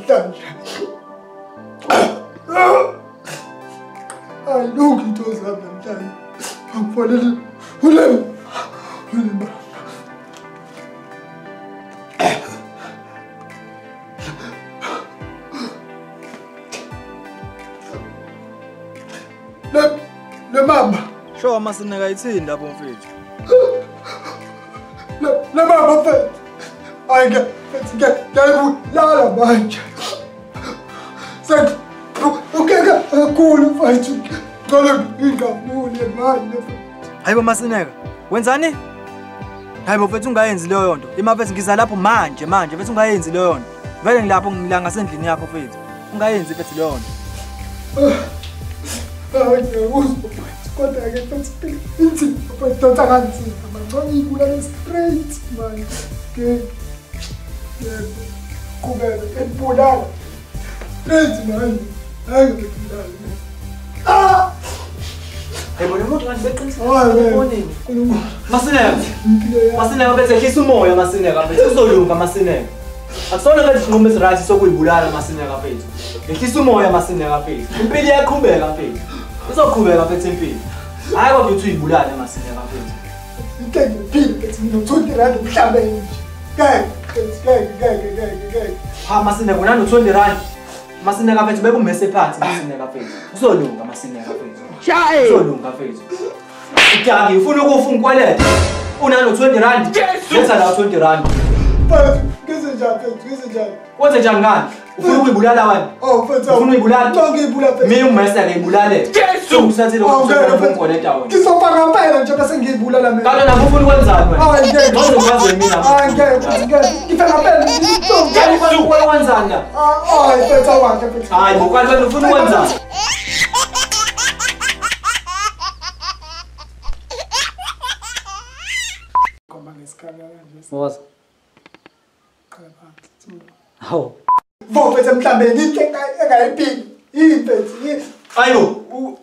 namhlanje. Ayilungi into zami namhlanje. Angifonele ule mama. Le mama. Sho Masineka ithini lapho mfethu? Le mama mfethu. Hayi ke mfethu ngiyayibulala manje. Ukeke kakhulu mfethu. Ngicela ngingabuli manje. Hayibo Masineka, wenzani? Hayibo mfethu ungayenzi leyo nto. Ima mfethu ngiza lapho manje mfethu ungayenzi leyo nto. Vele ngilapho ngilanga sendlini yakho mfethu. Ungayenzi mfethu leyo nto. Kodwa ke mfethu inzima mfethu donsa kanzima manje ngiyibulala straight manje. Ke qhubeka ebulala. Straight manje. Hayi ngibulala. Ah! Hayibo lo muntu kanti beqinisile efonini. Masineka. Masineka mfethu ehlisa umoya Masineka mfethu uzolunga Masineka. Akusona mfethu isinqumo esiright sokuyibulala Masineka mfethu. Ehlisa umoya Masineka mfethu. Impilo iyaqhubeka mfethu. Izoqhubeka mfethu impilo. Hayi kodwa uthi uyibulale Masineka mfethu. Into engiphile mfethu mina 20 rand emhlabeni nje. Ngeke. Ha Masineka unano 20 rand. Masineka mfethu bekumese phansi Masineka mfethu. Uzolunga Masineka mfethu. Uzolunga mfethu. Udangi ufuna ukufa ungikwelete. Unano 20 rand. Letha la 20 rand. Mfethu ngize njani mfethu ngize njani? Wenze njani ngani? Ufuna ukuyibulala wena? Oh mfethu. Ufuna ukuyibulala? Ngicela ngiyibulala mfethu. Mina umese ngiyibulale. Jesu! Usathe lokho ungikweleta wena. Ngizofa ngempela nje bese ngiyibulala mina. Kanti nami ufuna ukwenzani wena? Hayi ngeke. Ngizokwazi mina. Hayi ngeke ngeke. Ngife ngempela. Jesu! Wenzani la? Hayi mfethu awakhe mfethu. Hayi ngokwani wena ufuna ukwenzani? Khomba ngesikhala kanje. Woza. Qala phansi. Hawu. Mfethu emhlabeni into engayiphili. Yini mfethu? Hayibo.